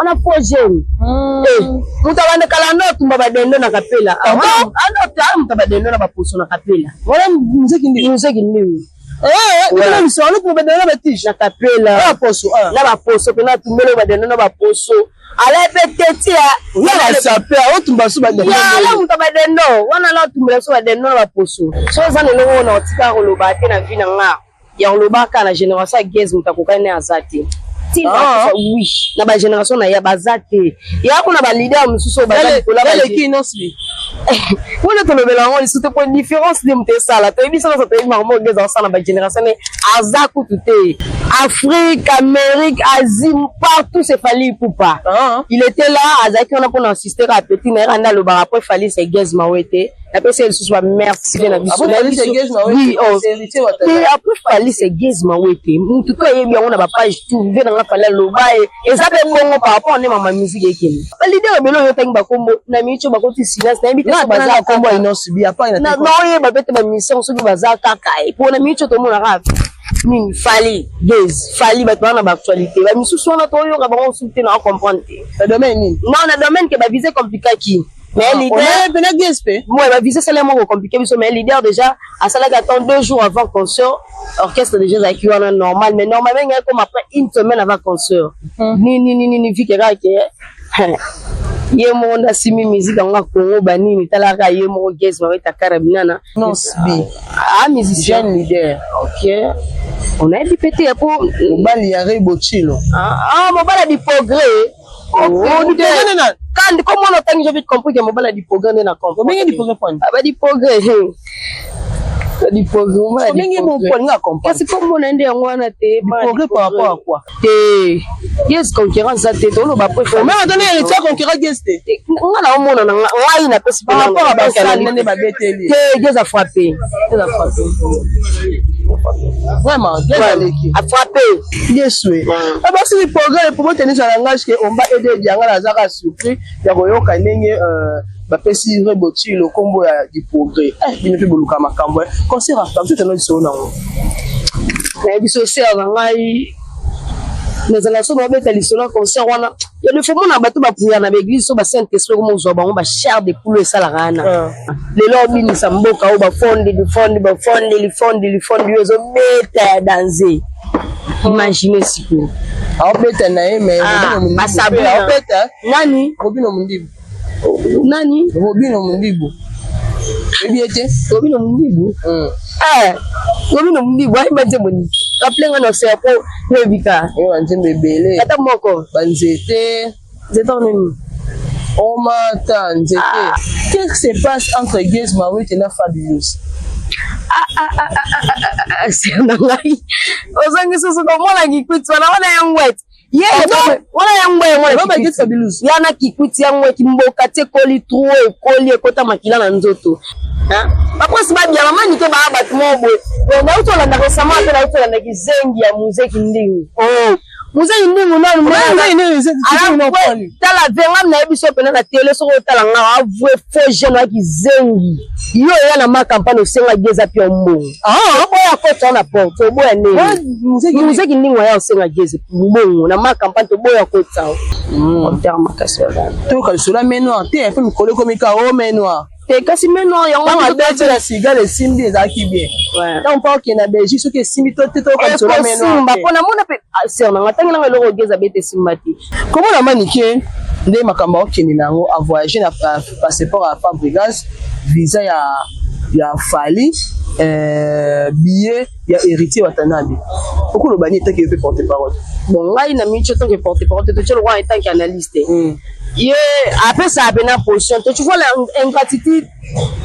Wana faux jeune. Eh, moto abanda kala ndo atumba badendo na kapela. Ah, Ando moto abadendo na baposo na kapela. Wana muzeki ndingi. Muzeki ndingi. Eh, Ouais. biso wana tumba badendo na batige. Na kapela. Ah, poso. Ah. Na baposo pena atumbeli badendo na baposo. Ala pe teti ya. Wana sape, otumba so badendo. Ya ala moto abadendo. Wana ala atumbela so badendo na baposo. So oza na eloko oyo na otika koloba te na vie na nga. Ya kolobaka na génération ya Gaz moto akokani na aza te. Tina Ah. oui, na ba génération na ya baza te. Ya kuna ba leader mosusu oyo baza likolo ya ba Eleki Innoss'B. Wana tolobela yango lisusu te po différence nde moto esala. Toyebi biso nyonso toyebi makambo oyo Gaz azosala na ba génération ne aza kutu te. Afrique, Amérique, Asie, partout c'est Fally Ipupa. Ah. Il était là, azalaki wana mpona assister kaka petit na ye kaka nde alobaka après Fally c'est Gaz Mawete. Napesi ye lisusu ba merci mpe na biso. Après Fally, c'est Gaz Mawete. Oui, oh. C'est héritier Watanabe. Te après Fally c'est Gaz Mawete. Mutu to ayebi yango na ba page tout ve na nga Fally aloba ye. Eza pe bongo par rapport nde mama musique ekende. Ba leader ebele oyo otangi bakombo na minute oyo bakoti silence nayebi te soki baza kombo ya Innoss'B, à part na naoyeba pe te ba musicien soki baza kaka ye. Po na minute oyo tomonaka nini Fally Gaz Fally bato baa na ba actualité ba misusu wana toyoka bango mosusu te na comprendre te. Na domaine nini? Non, na domaine ke ba vise compliquaki. Mais leader On a Gaz pe. Ouais, ba visa salaire moko compliqué biso, mais leader déjà asalaki attend 2 jours avant concert, orchestre déjà ezalaki wana normal, mais normalement ngai comme après une semaine avant concert nini nini nini vi kaka ke ye moko nde asimi musique yango ya Congo banini talaka ye moko Gaz Mawete Karabinana. Innoss'B. Ah, musicien. Jeune leader. Ok, onayebi pe te po Mobali ya Rey Bochilo. Ah, ah, mobali ya diprogrès. Oh, diprogrès nde nani? Kandi komona otangi, j'ai vite compris ke mobali ya diprogrès nde na comprendre. Obengi diprogrès point. Ah, ba diprogrès, diprogrès, mobali ya Obengi diprogrès. bon point nga comprendre. Kasi komona nde yango wana te. Diprogrès par rapport à quoi? Te, yes, concurrence eza te, toloba po Mais attendez, héritier concurrent Gaz te. Nga na omona na ngai napesi. Par rapport à basali nde babeteli. Te, Gaz a frappé, Gaz a frappé. Vraiment, Gaz aleki. A frappé. Yesu. Abasi progrès pour tenir sa langage ke omba ede dianga nazaka surpris ya koyoka ndenge bapesi Rebo Tshilo kombo ya du progrès. Eh, bino mpe boluka makambo. Concert à partir de lisolo nango. Nayebi so ser na ngai nazala so babeta lisolo ya concert wana ya le fo mona bato bapuya na baeglise so ba Saint Esprit komozwa bango ba chair de poule esalaka wana. Lelo obinisa mboka oyo bafondi lifondi bafondi lifondi lifondi oyo ezobeta ya danse, imagine sikoyo. Aobeta na ye, mais Ah, Robino Mundibu Basabrina. mpe aobeta. Nani? Robino Mundibu. Nani? Robino Mundibu. Oyebi ye te? Robino Mundibu. Eh, Robino Mundibu ayemba nzembo nini? Rappelle nga na se po nayebika. Oyo banzembo ebele. Ata moko. Banzete. Nzete nini? Omata nzete. Qu'est-ce qui se passe entre Gaz Mawete na Fabulous? Ser na ngai ozangi susu komona kikwiti wana wana ya ngwete ye wana ya ngwe yango. Oyo ba Fabulous. Ya na kikwiti ya ngwe kimboka ti ekoli trop, ekoli ekota makila na nzoto. Bapresi babia mamani te baa bato moko boye. Nauti olanda récemment mpe nauti olanda kizengi ya muzeki ndingu, muzeki ndingu nanu. Tala vengam nayebi so mpena na tele soki otala nga avue faux jeune oya kizengi yo oya na ma campagne osengaki eza pio mbongo oboya kota na porte oboya ndenge muzeki ndingu aya osenga Gaz mbongo na ma campagne toboya kota otere makasi wana. Toyoka lisolo ya main noire te mpe mikolo ekomi ka o main noire. Te, kasi main noire yango. Ntango abeti na cigale esimbi, ezalaki bien. Ntango mpa okende na Belgique soki esimbi to te, toyoka lisolo ya main noire. Ekosimba mpo namona mpe ser nanga ntangi nanga eloko Gaz abeti esimba te. Komona Manike nde makambo akokende na yango avoyage na passeport ya Fabregas, visa ya Fally, billet ya Héritier Watanabe, okoloba nini etaki yo mpe porte parole? Bon, ngai na micho tant que porte parole te, totie lokwa en tant qu'analyste. Ye apesaka mpe na position te, tu vois l'ingratitude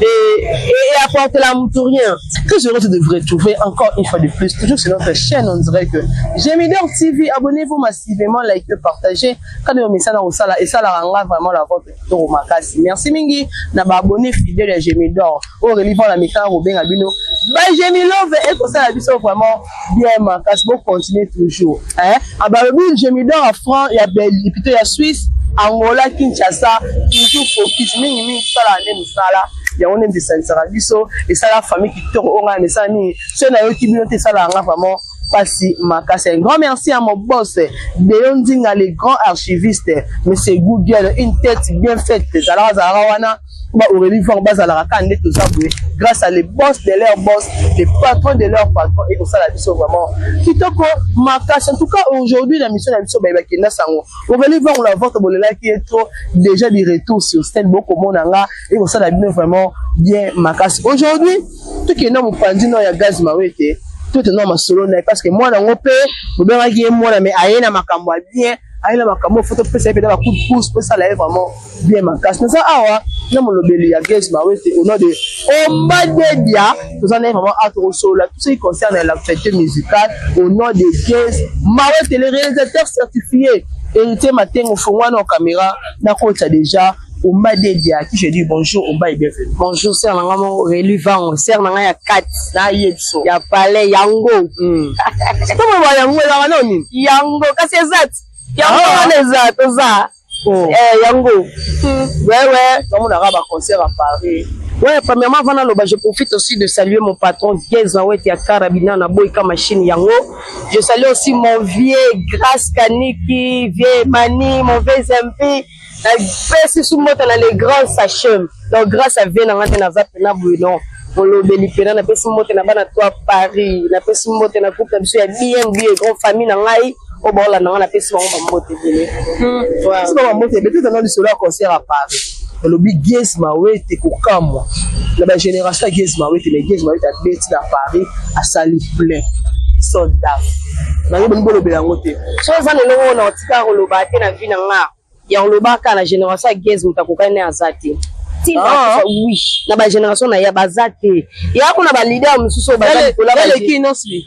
et apporte la mutu rien. Très heureux de vous retrouver encore une fois de plus, toujours sur notre chaîne, on dirait que Gemidor TV. Abonnez-vous massivement, likez, partagez. Quand on met ça dans et ça la vraiment la vôtre kitoko makasi. Merci mingi na ba abonné fidèle ya Gemidor. Aurélie la mika Robin Abino. Ba Gemilove et ça la biso vraiment bien makasi. Bon, continuer toujours. Hein? Ah bah oui, Gemidor à France, il y a Belgique, plutôt il y a Suisse, Angola, Kinshasa, toujours focus mingi mingi sala nde misala yango nde esalisaka biso, esala famille kitoko oyo ngai na esala nini soki nayoki bino te esalaka nga vraiment. Pasi makasi. Un grand merci à mon boss Deo Nzinga, le grand archiviste, monsieur Google, une tête bien faite. Zalaka zalaka wana ba Aurélie Vang bazalaka kaka nde toza boye grâce à les boss de leur boss, les patrons de leur patron, et kosala biso vraiment kitoko makasi. En tout cas, aujourd'hui na mission na biso bayebaki na sango Aurélie Vang, la vente bolelaki ye trop, déjà du retour sur scène, bokomona nga et kosala bino vraiment bien makasi. Aujourd'hui tokende mopanzi no ya Gaz Mawete, totenda masolo na ye, parce que mwana yango mpe bobengaki ye mwana, mais aye na makambo ya bien, aye na makambo fo topesa ye mpenza ba coup de pouce mpo esala ye vraiment bien makasi. Naza awa na molobeli ya Gaz Mawete au nom de Omba Dedia. Toza na ye vraiment awa, tokosolola tout ce qui concerne l'actualité musicale au nom de Gaz Mawete, le réalisateur certifié Héritier Matengo. Fongwana caméra, nakota déjà Omba Dedia, à qui je dis bonjour Omba et bienvenue. Bonjour sœur na nga moko Aurélie Vango, sœur na nga ya kati na ye biso ya palais yango. Tomo yango ezalaka nao nini? Yango kasi eza ti yango wana eza toza yango, ouais. Tomonaka baconcert à Paris. Ouais, premièrement, avant naloba, je profite aussi de saluer mon patron Gaz Mawete ya Karabina na Boyka Machine yango. Je salue aussi mon vieux Grâce Kaniki, vieux Mani, mon vieux MP. Napesi su mbote na les grands sachem. Donc grâce à vieux na nga te naza pena boye, non. Molobeli pena napesi mbote na bana to Paris, napesi mbote na groupe na biso ya BNB, grande famille na ngai oyo baolanda nga, napesi bango bambote ebele. Pesi bango bambote ebele. Totanda lisolo ya concert à Paris. Olobi Gaz Mawete, kokamwa na bagénération ya Gaz Mawete, mais Gaz Mawete abeti na Paris, asali plein, sold out. Nayebi bolobela yango te. So eza na eloko oyo na otika koloba te na vie na nga ya koloba kaka na génération ya Gaz, moto akokani ne aza te. Ah. Oui, na bagénération na ye baza te. Ya kuna baleader mosusu oyo baza likolo ya eleki Innoss'B.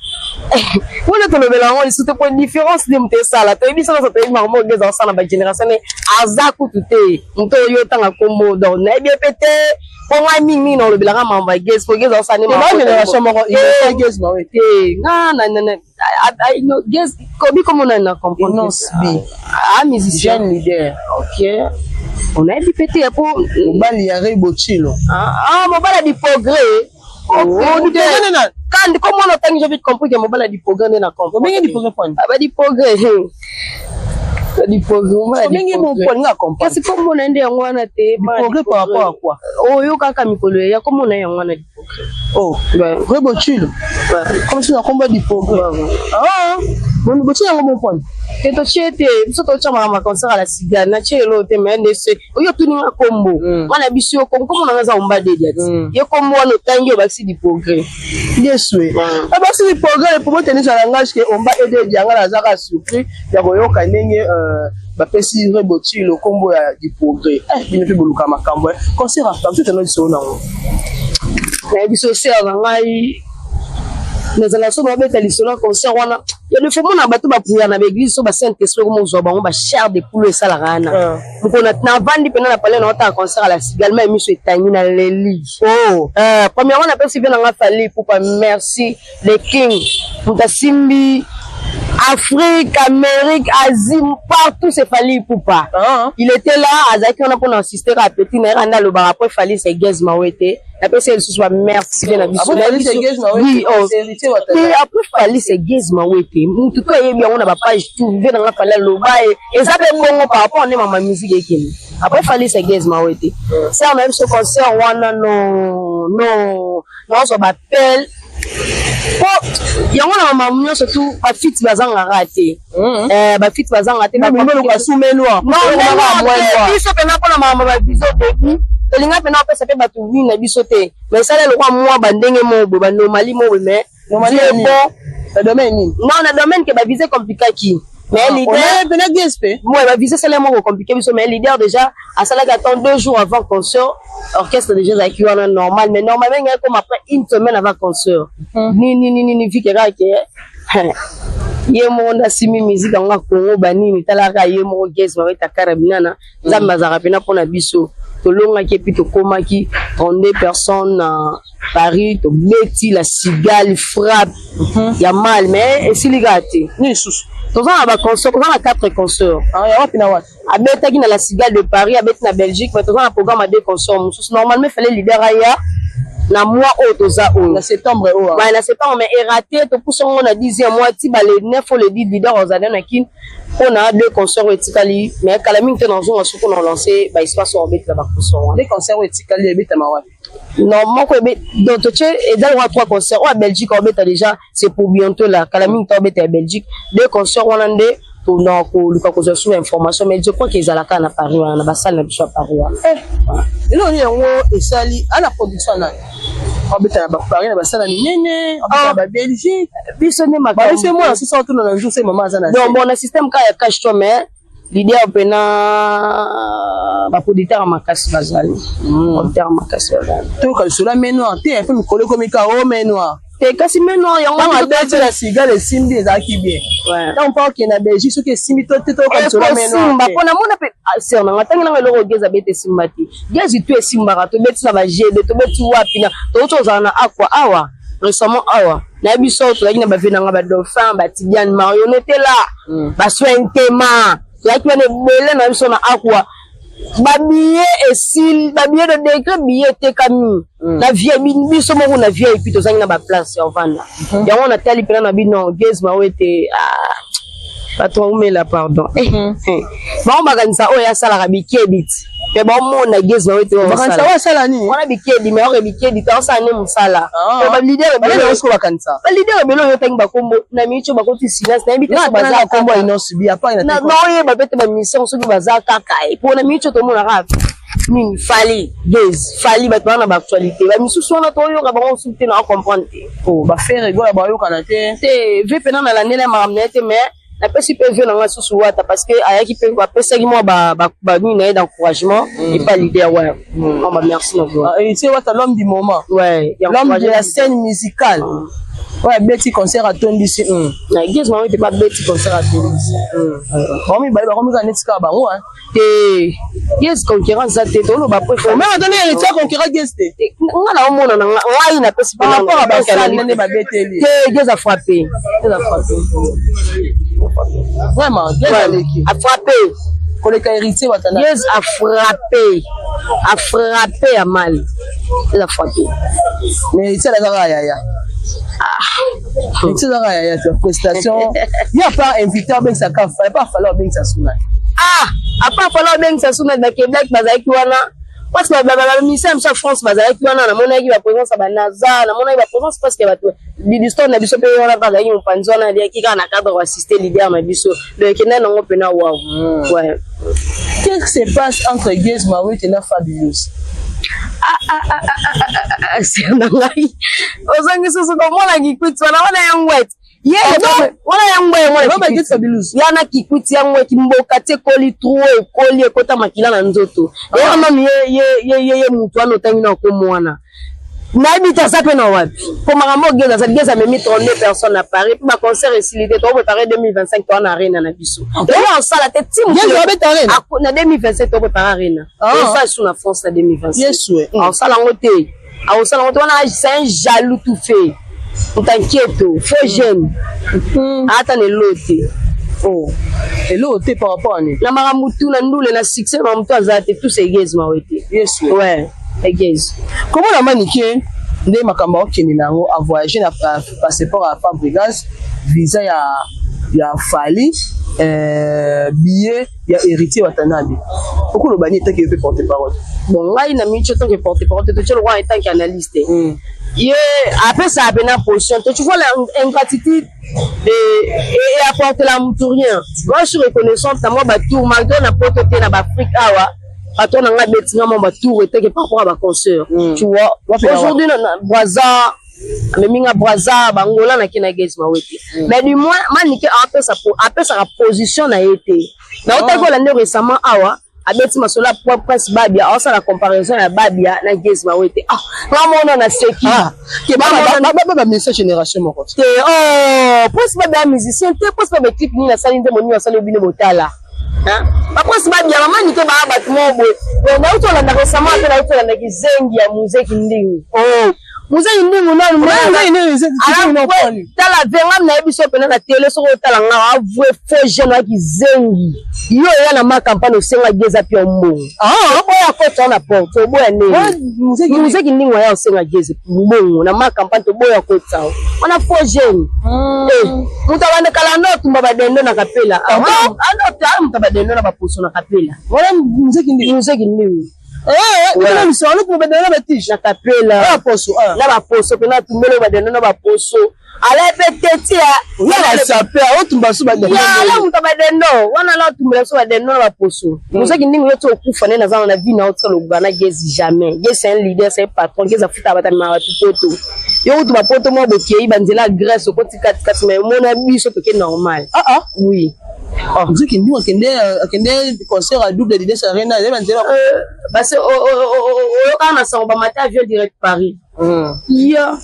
Wana tolobela yango lisusu te, po différence nde moto esala. Toyebi biso nyonso, toyebi makambo oyo Gaz asala na bagénération ne, aza kutu te moto oyo otanga kombo. Donc nayebi ye mpe te, mpo ngai mingimingi na olobelaka makambo ya Gaz, po Gaz asala nde génération moko Gaz Mawete. Te, nga Gaz kobi kombo nani na comprendre? Innoss'B. Ah, musicien. Jeune leader. Ok, onayebi mpe te po mobali ya Rey Bochilo. Ah, mobali ya diprogrès. Kandi komona otangi, j'ai vite compris que mobali ya diprogrès nde na comprendre. Obengi diprogrès point? Ba diprogrès, diprogrès. Obengi mo point, nga comprendre. Kasi komona nde yango wana te. Diprogrès par rapport à quoi? Oyo kaka mikolo ya komona yango wana, diprogrès. Oh, Rey Bochilo comme si na kombo diprogrès. Ah, bon, botie yango bon point. Te, totie te. Biso totia makambo concert à la Cigale, natie elo te, mais nde se oyo otuninga kombo wana biso yo kombo nanga eza Omba Dedia ti ye kombo wana otangi, oyo bakisi diprogrès. Bien sûr, abasi diprogrès po botenisa langage ke Omba Ededia. Nga nazaka surpris ya koyoka ndenge bapesi Rey Bochilo kombo ya diprogrès. Bino mpe boluka makambo. Concert à Paris, totana lisolo nango. Nayebi so sœur na ngai nazala so babeta lisolo ya concert wana ya le fo mona bato bapuya na baeglise so basaint esprit komozwa bango bachair de poule esalaka wana. Mokolo navandi mpena na palais na otaka concert à la Cigale, ma miso etangi na leli. Premièrement, napesi mpe nanga Fally Ipupa merci, le king, moto asimbi Afrique, Amérique, Asie, partout, c'est Fally Ipupa. Il était là, azalaki wana mpona assister à petit na ye kanda alobaka après Fally c'est Gaz Mawete. Napesi ye lisusu ba merci na biso. Oui, après Fally c'est Gaz Mawete. Mutu to ayebi yango na bapage tout ve nanga Fally aloba ye eza mpe bongo par rapport nde mama musique ekende. Après Fally c'est Gaz Mawete. Sœur na biso concert wana, non non, nazwa bapele po yango na mama nyonso tu bafiti bazangaka te, bafiti bazangaka te. Biso mpena mpona makambo babiso début tolinga mpena opesa mpe bato nini na biso te, mais esala elokwa mwa bandenge moko boye, banormali moko boye, mais bon, na domaine nini? Non, na domaine ke bavise compliquaki, mais leader pena gsp. Ouais, bavise esala moko compliqué biso, mais leader déjà asalaki attend 2 jours avant concert, orchestre déjà ezalaki wana normal. Mais normalement ngai comme après une semaine avant concert nini nini nini vike kaka ke ye moko nde asimi musique yango ya Congo banini. Talaka ye moko Gaz Mawete Karabinana, Nzambe azalaka mpena mpona biso. Tolongaki et puis tokomaki 32 personnes na Paris, tobeti la Cigale, frappe ya mal, mais esili kaka te. Nini lisusu? Toza na baconcert, toza na 4 concert. Ya wapi na wapi? Abetaki na la Cigale de Paris, abeti na Belgique, mais toza na programme ya deux concert mosusu. Normalement fallait leader aya. Na mois oyo toza oyo. Na septembre oyo. Ouais, na septembre, mais eraté, topusa yango na 10e mois ti ba le 9 ou le 10, leader ozali na Kin mpona deux concerts oyo etikali. Mais kala mingi te nazonga soki na lance ba espace oyo obetela ba concert wana. Deux concerts oyo etikali ebetama wapi? Non, moko ebe, donc totie eza lokola trois concerts. Oyo ya Belgique obeta déjà, c'est pour bientôt là, kala mingi te obeta ya Belgique. Deux concerts wana nde tona koluka kozwa sous information, mais je crois que ezalaka na Paris wana, na basale na biso ya Paris wana. Eloko nini yango esali ana production nani obeta na baParis, na basala minene, obeta na baBelgique? Biso nde Bayese mwana soso otuna na jour se mama aza na Bon, na système kaka ya cash to, mais leader mpena baproducteur ya makasi bazali, producteur ya makasi bazali. Toyoka lisolo ya main noire te, mpe mikolo ekomi ka o main noire. Te, kasi main noire yango Ntango abeti na Cigale, esimbi, ezalaki bien. Ntango mpa okende na Belgique, soki esimbi to te, toyoka lisolo ya main noire. Ekosimba mpo namona mpe ser nanga ntangi nanga eloko Gaz abeti esimba te. Gaz tu esimbaka, tobeti na baGD, tobeti wapi na touti kozala na Akwa awa récemment awa. Nayebi so tozalaki na bave nanga, baDauphin, batidiane marionete la baswentema, tozalaki wana ebele na biso na Akwa. Babillet esili, babillet de degré, billet etekami na vie biso moko na vie, et puis tozangi na baplace ya ovanda. Yango natali mpena na bino Gaz Mawe ete bato baumela, pardon, bango bakanisa oyo asalaka bikedi ti me baomona Gaz Mawe te. Bakanisa oyo asala nini? Wana bikedi, me oke bikedi te, osala nde mosala. Baleader bakanisa. Baleader ebele oyo otangi bakombo na miniti oyo bakoti silence, nayebi te so baza kombo ya Innoss'B. Naoyeba pe te bamusicien soki baza kaka po na miniti oyo tomonaka nini, Fally, Gaz, Fally, bato baa na baactualité. Bamisusu wana toyoka bango mosusu te, na comprendre te. BaFerre Gola bayokana te. Te, ve mpena nalandela makambo na ye te, mais napesi mpe ve nanga susu Wata, parce que ayaki mpe apesaki mwa banini na ye d'encouragement epa leader, ouais, mwa bamerci na voix. Héritier Wata, l'homme du moment. Ouais. L'homme de la scène musicale oyo abeti concert atondisi. Na Gaz Mawete mpe abeti concert atondisi. Bango mibale bakomi kaka neti kaka bango. Te, Gaz concurrence eza te, toloba po Mais atoni Héritier concurrent Gaz te. Nga na omona na ngai napesi par rapport à basale ndenge babeteli. Te, Gaz afrappe, Gaz afrappe. Vraiment, Gaz aleki. Afrappe. Koleka Héritier Watana. Gaz afrappe, afrappe ya mal, Gaz afrappe. Mais Héritier azaka yaya, Héritier azaka yaya te. Prestation ye, à part invité abengisaka, à part Fally abengisa suna. Ah, à part Fally abengisa suna, bakeblaki bazalaki wana parce que bamusicien biso ya France bazalaki wana. Namonaki baprésence ya banaza, namonaki baprésence parce que bato didistone na biso mpe wana bazalaki mopanzi wana, aliaki kaka na cadre koassiste leader na biso. Donc ekendaki nango mpena waw, ouais. Qu'est-ce qui se passe entre Gaz Mawete na Fabulous? Na ngai ozongi susu komona kikwiti wana, wana yango ete ye wana yango ya na kikwiti yango kimboka ti ekoli trop, ekoli, ekota makila na nzoto. Eya nanu ye mutu wana otangi na okomo wana, nayebi te aza mpe na wapi, po makambo oyo Gaz asali, Gaz amemi 32 personnes na Paris mpe baconcert esili te. Tokoprépare 2025, toa na arena na biso, toya osala te ti na 2027, tokoprépare arena eza su na France na 2027. Aosala yango te, akosala yango te. Wana c'est un jaloux tout fait, moto faux jeune, ata na elo te. Oh, eloko te par rapport à nini? Na makambo tu, na ndule, na succès, makambo tu aza te, tout c'est Gaz Mawe te. Yesu. Ouais, Gaz. Komona Manike nde makambo akokende na yango, avoyage na passeport ya Fabregas, visa ya Fally, billet ya Héritier Watanabe, okoloba nini etaki yo mpe porte parole? Bon, ngai na miniti tant que porte parole te, totie lokwa en tant qu'analyste. Ye apesaka mpe na position te, tu vois, l'ingratitude et apporte la mutu rien. Moi, je suis reconnaissante na mwa batour, malgré na poto te, na baAfrique awa, bato na ngai betinga mwa batour eteke par rapport à baconcert, tu vois. Aujourd'hui na Braza, amemi nga Braza, bangola, nake na Gaz Mawete. Mais du moins Manike apesaka position na ye te. Naotaki kolande récemment awa, abeti masolo ya Prince Babia, aosala comparaison ya Babia na Gaz Mawete. Ah, nga mona na seki. Bamusicien génération moko. Te, oh, Prince Babia musicien te. Prince Babia, clip nini asali nde monini asali bino botala baPrince Babia? Mamani te, baa bato moko boye. Nauti olanda récemment mpe nauti olandaki zengi ya muzeki ndingi. Muzeki ndingu nanu. Tala vengam na yebi so pena na tele soko otala nga avue faux jeune wa kizengi. Yo oya na ma campagne osenga geza pia mbongo. Ah, oboya kota na porte, oboya nini? Muzeki ndingu aya osenga geze mbongo na ma campagne toboya kota. Wana faux jeune. Eh, moto abanda kala ndo atumba badendo na kapela. Ah, ando moto abadendo na baposo na kapela. Wana muzeki ndingu. Muzeki ndingu. Na kapela na baposo mpena atumbeli badendo na baposo ala mpe teti ala moto badendo wana ala atumbela biso badendo na baposo. Mozaki ndenge yo ti okufa nde naza na vie na otika loba na Gezi jamais. Gezi, c'est un leader, c'est un patron. Gezi afuta batamema bato poto. Yo kutu bapoto mwa bokei banzela ya Grèce, okoti katikati, mais omona biso toke normal. Oui. Nziki ndingo akende concert à double Adidas Arena, eza banzela. Parce oyokaka na sango bamata avion direct Paris ya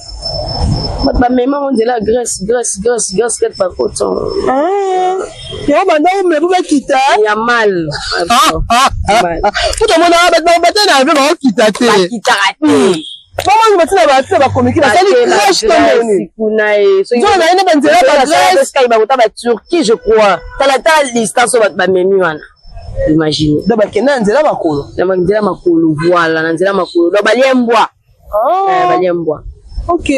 bato bamemango nzela ya Grèce, Grèce, Grèce, Grèce, kete bakota. Yango banda omema po bakita. Ya mal. Po tomonaka bato bata na avion, bakokita te. Bakitaka te. Bamangi batina batina bakomiki basali crash tondeni. Kuna ye. Nzoka na ye nde banzela ba Grèce. Bakota ba Turquie, je crois. Tala, tala distance oyo bato bamemi wana, imagine. Donc bakende na nzela makolo. Na nzela makolo, voilà, na nzela makolo. Donc balie mbwa. Balie mbwa. Ok,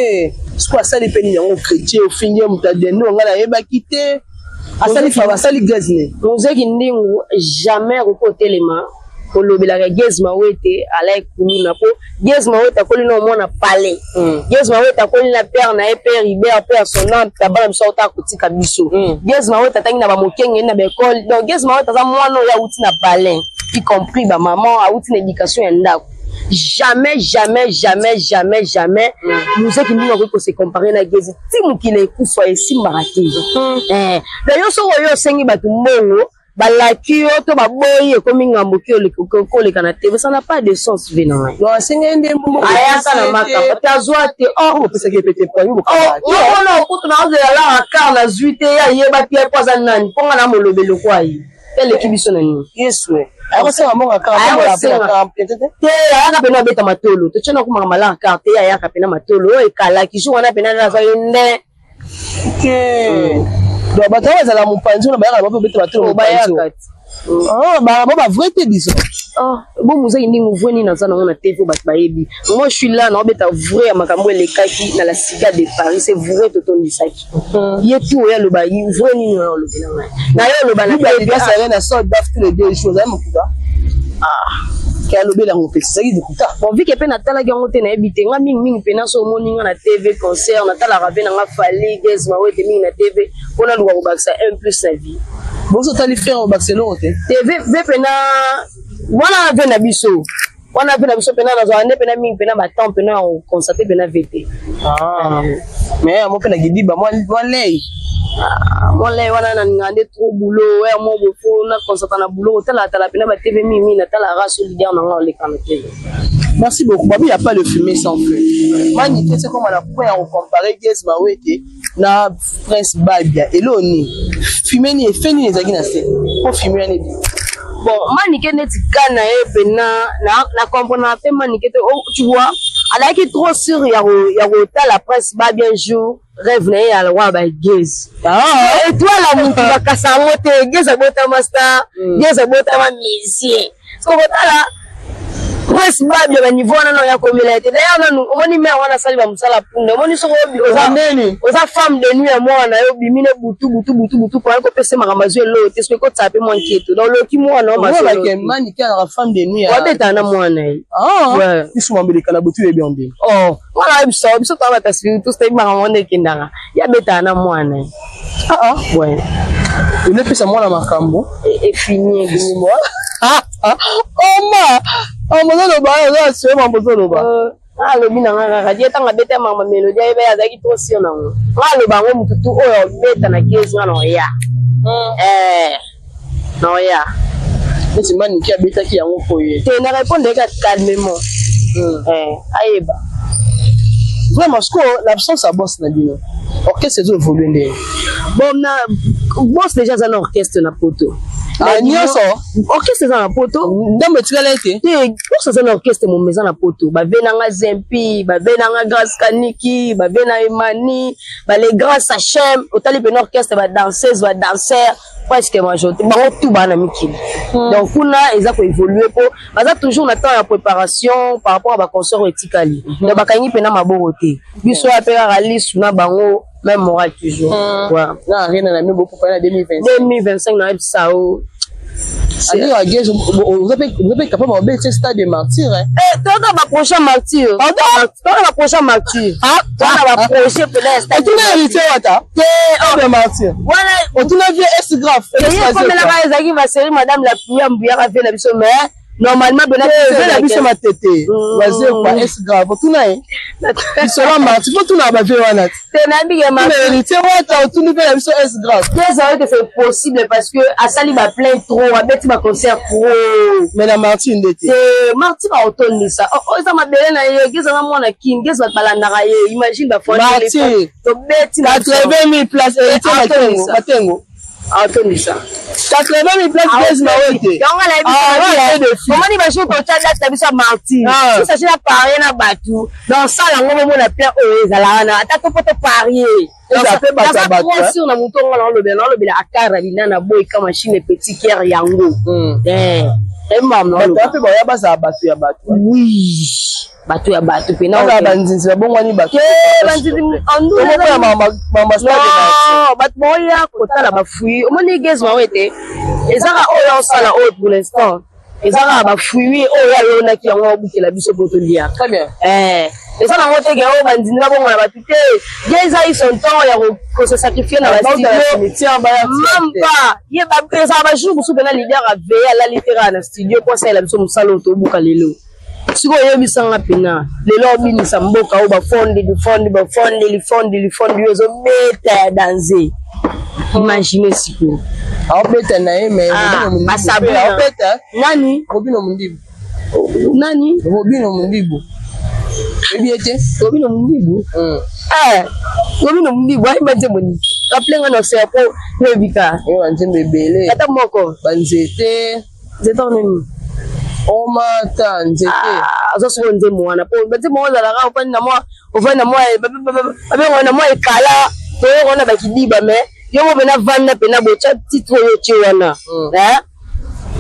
siko asali mpe nini yango? Chrétien ofingi ye moto adendo, ngai nayebaki te. Asali fa asali Gaz ne. Mozeki ndingu jamais akoki kotelema kolobelaka Gaz Mawete ala ekuluna, po Gaz Mawete akoli na omona palais. Gaz Mawete akoli na père na ye, père Hubert, père son âme, tabana biso auta kotika biso. Gaz Mawete atangi na bamokenge na baekole. Donc Gaz Mawete aza mwana oyo awuti na palais, y compris bamama, awuti na éducation ya ndako. Jamais, jamais, jamais, jamais, jamais mozeki ndingu akoki kose comparer na Gezi ti mokili ekufa, esimbaka te. D'ailleurs, soki oyo osengi bato mbongo, balaki yo to baboyi, ekomi ngambo ki koleka na te, ça n'a pas de sens, ve na ngai. Donc asengeli nde mbongo. Ayaka na makambo te, azwa te. Opesaki ye pete po omona okutu naozela la akar nazwi te. Ye ayebaki ye po aza nani? Mpo nga na molobeli lokwa ye eleki biso na nini? Yesu akosenga mbongo. Akar te, ayaka pena abeta matolo, totiana kumaka mala akar te. Ye ayaka pena matolo oyo ekalaki jour wana pena naza ye nde. Ok, donc bato oyo bazala mopanzi wana bayaka bango beta matolo. Bayaka. Bango bavrai te, disons. Bo mozaki ndenge vrai nini naza nango na TV, bato bayebi. Moi, je suis là, naobeta vrai ya makambo elekaki na la Cigale de Paris. C'est vrai, totondisaki ye tu. Oyo aloba vrai nini? Oyo olobela ngai na ye, oloba na na sold out tous les 2 jours, ozali mokuta ke alobela yango mpe ezalaki lokuta. Bon, vike mpe natalaki yango te, nayebi te. Nga mingimingi mpena so omoni nga na TV concert, natalaka mpe nanga Fally, Gaz Mawete mingi na TV mpo naluka kobakisa un plus na vie. Boso otali frère obakisa eloko te. Te, ve mpena wana ve na biso wana, ve na biso mpena nazwaka nde mpena mingi mpena batemps mpena ya koconstate mpena ve te. Mais yango mpe na gidiba mwa lei. Mwa lei wana nalinga nde trop boulot ya mo boye, fo na constate na boulot, kotalatala mpena ba TV mingi, natala raso leader na nga oleka na TV. Merci beaucoup. Babi, il n'y a pas le fumée sans feu. Mani, c'est comme on a point à comparer Gaz Mawete na Prince Babia. Eloni, fumée ni effet ni ezaki na se. Po fumée ni. Bon, Manike neti ka na ye pena na comprendre mpe Manike te. Oh, tu vois, alaki trop sûr ya kotala Prince Babia un jour, rêve na ye ya wa bagezi étoile ya mutu bakasa yango te. Gezi abotama star, Gezi abotama musicien. So kotala Prince Babia baniveau wana na oya komela ye te. D'ailleurs, nanu omoni mare wana asali bamosala punda. Omoni soki oza femme de nuit ya mwana yo, obimi ne butu butu butu butu, koya kopesa makambo, azwi eloko te, soki ekotisa mpe mwa nketo. Donc oloki mwana. Manike azalaka femme de nuit? Wabetaka na mwana ye. Biso mambeleka na butu, yebi yango. Mwana oyebi biso, biso toa bata spiritus, toyebi makambo wana ekendaka. Ye abetaka na mwana ye. Ouais. Olepesa mwana makambo. Efini. Oma ozoloba, oza asue mambo ozoloba. Alobi na nga kaka die ntango abeta makambo mélodie, ayeba ye azalaki trop sûr nango. Nga aloba yango, mutu tu oyo obeta na kezi nga na oya na oya. Neti Maniki abetaki yango po ye. Te, na répondre kaka calmement, ayeba. Vraiment, sikoyo l'absence ya boss na bino. Orchestre ezo évolue ndenge? Bon, na boss déjà aza na orchestre na poto. Ah, nyonso? Orchestre eza na poto. Ndambo etikala ete. Te, boss aza na orchestre momo eza na poto. Bave nanga Zempi, bave nanga Grace Kaniki, bave na Emani, bale Grand Sachem. Otali pene orchestre, badanseuse, badanseur, presque majorité bango tout baa na mikili. Donc kuna eza koévolue mpo baza toujours na temps ya préparation par rapport à baconcert oyo etikali. Donc bakangi mpena maboko te. Biso ya mpe kaka lisu na bango, même moral toujours. Ouais. Na Arena na mi bopopa na 2025. 2025 na yebisa o. Andi agege, oza mpe capable obeti stade de Martyr, eh? Eh, toka baprochain Martyr, toka baprochain Martyr, toka baprochain mpena ya stade. Otuna Héritier Wata? Te. Stade de Martyr. Wana otuna vie S graphe. Ekomelaka ezalaki basérie Madame la Pluie ambuyaka vie na biso, mais normalement bena vie na biso matete Wazekwa, S grave, otuna ye lisolo Martyr. Fo tuna bavie wana. Te, nayebi ke Tuna Héritier Wata, otuni mpe na biso S grave. Te, ezali que c'est possible parce que asali baplein trop, abeti baconcert trop. Mais na Martyr nde te. Te, Martyr aotondisa eza mabele na ye. Gezanga mwana Kini, gezi bato balandaka ye. Imagine. Martyr. Tobeti. 80 000 place, Héritier Matengo, Matengo. Aotondisa. 80 000 place, Blaise Mawete. Yango nayebi. Omoni bajour totya date na biso ya Martyr, si sachet na parie na bato, donc sala yango bomona plein oyo ezala wana, ata to mpo toparie. Eza pe bato ya bato. Trop sûr na moto ngo naolobela akara bina na boyka machine petit cœur yango. Bato mpe baya bazala bato ya bato. Oui, bato ya bato mpena. Bazala banzinzi, babongwani bato. Banzinzi bato baoya kotala bafruit. Omoni gaz bango ete ezaka oyo osala oyo pour l'instant eza kaka bafruit oyo alonaki yango, abukela biso po tolia. Très bien. Eza nango te ke oyo bandimi babongola bato te. Ye eza eu son temps ya kose sacrifier na bastudio, même pas ye. Ezala bajour mosusu mpena leader aveye, alali te kaka na studio po asalela biso mosala oyo tobuka lelo. Sikoyo oyebisanga mpena lelo obinisa mboka oyo, bafondi lifondi, bafondi lifondi, lifondi oyo ezobeta ya danse. Imagine sikoyo. Aobeta na ye, mais aobeta. Nani? Robino Mundibu. Nani? Robino Mundibu, oyebi ye te? Robino Mundibu. Robino Mundibu ayemba nzembo nini? Rappelle nga na osea po noyebika. Oyo banzembo ebele. Ata moko. Banzete. Nzete nini? Omata nzete. Aza sikoyo nzembo wana po banzembo wana ezalaka ofandi na mwa, ofandi na mwa, babengo na mwa ekala, toyoko wana bakidiba. Mais yo mo mpena vanda mpena botya titre oyo otie wana,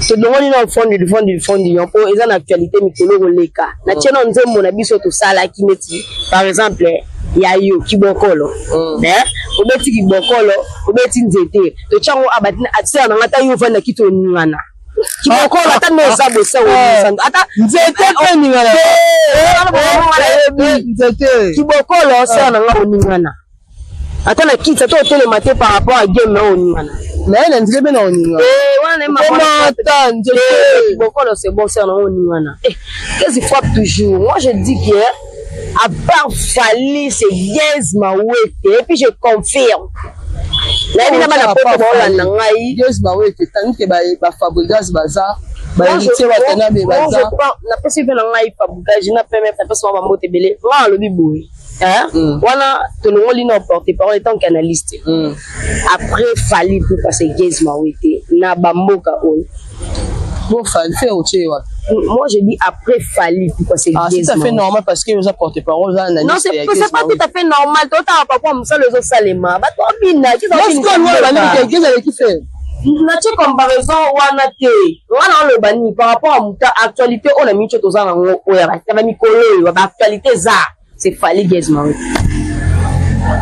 tolongoli na fondi fondi fondi yo mpo eza na actualité mikolo koleka. Natie na nzembo na biso tosalaki neti par exemple ya yo kibokolo. Obeti kibokolo, obeti nzete, totyango atisela nanga. Ata yo ovanda kiti, oningana kibokolo, ata nde oza bosa, ata nzete mpe ningana. Nzete. Kibokolo, sala nanga, oningana ata na kiti, ata otelema te par rapport à game na oningana. Naye na nzete mpe na oninga. Wana nzete kibokolo, c'est bon, sala nanga, oningana. Qu'est-ce qui frappe toujours? Moi, je dis que à part Fally, c'est Gaz Mawete, et puis je confirme, nayebi na bana poto baolanda ngai. Gaz Mawete, tangi ke bafabrigas baza, bahéritier Watanabe baza. Napesi mpe na ngai fabricage na pmf, napesi mwa bambote ebele. Nga alobi boye wana tolongoli na porte parole en tant qu'analyste. Après Fally Ipupa, c'est Gaz Mawete na bamboka oyo. Bon, Fally fait otie wapi? Moi, je dis après Fally Ipupa, c'est Ah, c'est tout à fait normal parce que oza porte parole, oza analyste. Non, c'est pas tout à fait normal. Totala papa, mosala ezosalema, bato babina. Aleki fait. Natie comparaison wana te. Wana oloba nini par rapport à muta actualité oyo na miniti toza nango, oyo ya bamikolo oyo, baactualité eza c'est Fally, Gaz Mawete.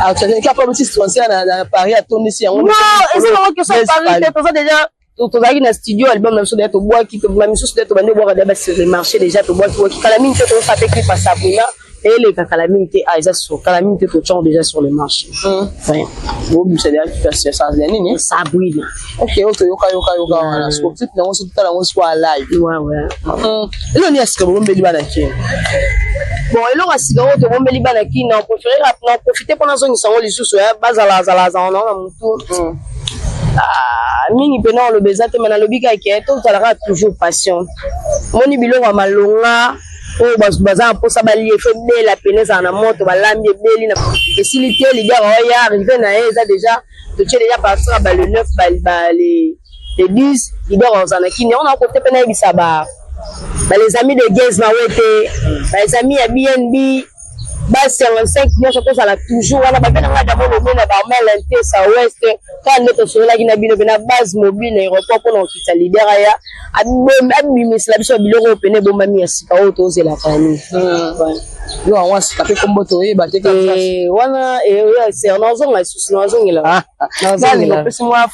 Actualité kaka mosusu, concert na Paris atondisi yango. Non, eza nango question ya Paris te. Toza déjà, tozalaki na studio, album na biso deja tobwaki, ba misusu deja tobandi obwaka deja basur le marché, déjà tobwaki bwaki. Kala mingi te tozosa mpe clip ya Sabrina eyeleka kala mingi te. Ah, eza sur kala mingi te, totyango déjà sur le marché. Bobimisa deja ya nini? Sabrina. Ok, oyo toyoka yoka yoka wana, siko clip nango so totala yango siko live. Ouais. Elo nini ya sika bobombeli bana Kini? Bon, eloko ya sika oyo tobombeli bana Kini, na préféré na profite mpo nazongisa yango lisusu, bazala azala azala nango na motu mingi mpena. Oloba eza te, me nalobi kaka tozalaka toujours patient. Omoni biloko ya malonga. Oyo baza na mposa balie, faut ebela pene, ezala na moto, balambi, ebeli, esili te. Leader oya, arrivé na ye eza déjà, totie déjà partir ya ba le 9, ba le 10, leader ozala na Kini. Yango nakote mpe nayebisa ba les amis de Gaz Mawete, ba les amis ya BNB, ba 55 nyonso, tozala toujours wana. Babe na ngai damo lome na barmel Ntesa West, kaka nde tosololaki na bino mpe na base mobile na aéroport mpona kokita. Leader aya, abimisela biso biloko oyo pene ebombami ya sika oyo tozelaka ya nini. Yo yango asika mpe kombo toyeba te. Wana nazonga lisusu, nazongela. Opesi mwa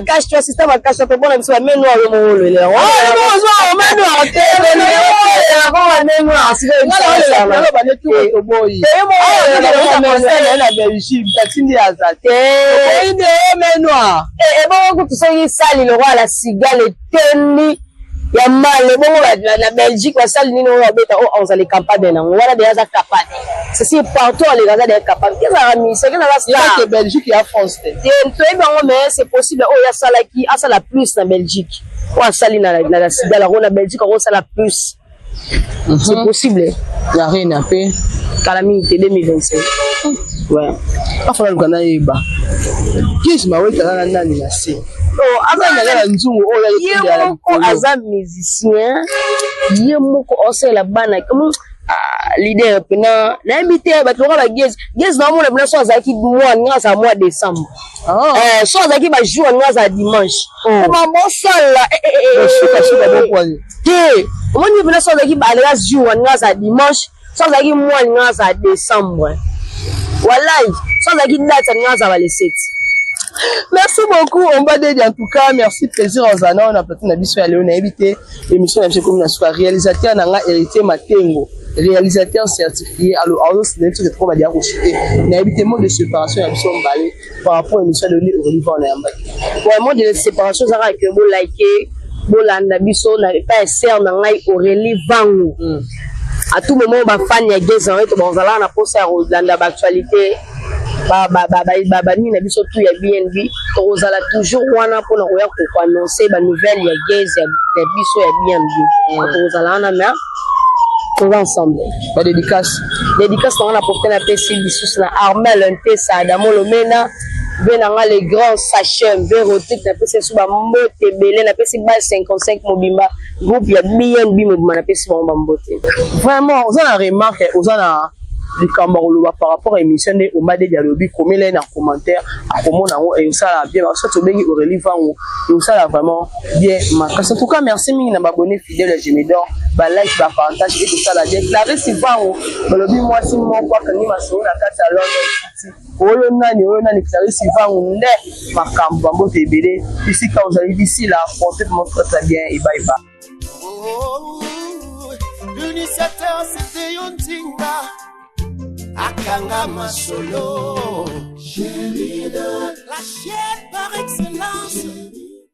Cache toi, système ya cache toi, tobona biso bamain noire, yo moko olele. Main noire te, oboyi na Belgique, tatindi aza te, oboyi nde main noire. Ebongo kutu soki sali lokwa la cigale etondi ya mal, ebongo na Belgique basali nini? Oyo babeta oyo ozali capable nango wana deja, aza capable. Ceci partout aleka, aza deja capable. Kezalaka musicien, kezalaka star. Belgique ya France te. Toyebi yango, mais c'est possible oyo asalaki asala plus na Belgique. Oyo asali na la cigale yango na Belgique, akosala plus, c'est possible. Ya Rena mpe? Kala mingi te, 2025, ouais. Afana luka nayeba Gaz Mawete aza na nani na se? Aza na nzungu oyo. Ye moko aza musicien, ye moko osalela bana leader mpena. Nayebi te, bato loka bagez gaz naomona mpena so azalaki mwa ninga azala mois décembre, so azalaki bajour ninga azala dimanche, koma bosala te. Omoni mpena so azalaki aleka jour ninga azala dimanche, so azalaki mwa ninga azala décembre, walai so azalaki date ninga azala le 7. Merci beaucoup, Omba Dedi. En tout cas, merci, plaisir ozana na plateau na biso ya leo. Nayebi te, émission na biso ekomi na suka. Réalisateur na nga Héritier Matengo, réalisateur certifié, alo azosila biso trop badia kochute. Nayebi te, mot de séparation ya biso mbale par rapport à émission ya leo, Aurélie Vana yambaki. Ouais, mot de séparation ezalaka ke bolike, bolanda biso na epai ya sœur na ngai Aurélie Vangu. À tout moment, bafani ya Gaz na to bazalaka na mposa ya kolanda baactualité, banini na biso tu ya BNB, tokozala toujours wana mpona koya koannonce banouvelle ya Gaz ya biso ya BNB. Tokozala wana, mais toza ensemble. Badédicace? Dédicace nango na profite, napesi lisusu na Armel Ntesa, Adamo Lomena, mpe na nga le grand Sachem mpe Rotik. Napesi lisusu bambote ebele, napesi base 55 mobimba, groupe ya BNB mobimba, napesi bango bambote. Vraiment, oza na remarque, oza na likambo ya koloba par rapport à émission nde Omba Dedi alobi, komela ye na commentaire, akomona yango, eosala bien. So tobengi Aurélie Vango, eosala vraiment bien makasi. En tout cas, merci mingi na baabonné fidèle ya Gemidor, balike, bapartage, ekosala bien. Clarisse Vango balobi mwasi moko akangi masolo na kati ya London City. Oyo nani? Oyo nani? Clarisse Vango nde makambo. Bambote ebele bisika ozali. D'ici là, portez-vous très très bien et bye bye. Oh, l'initiateur c'était yo ntinga akanga masolo, la chaîne par excellence.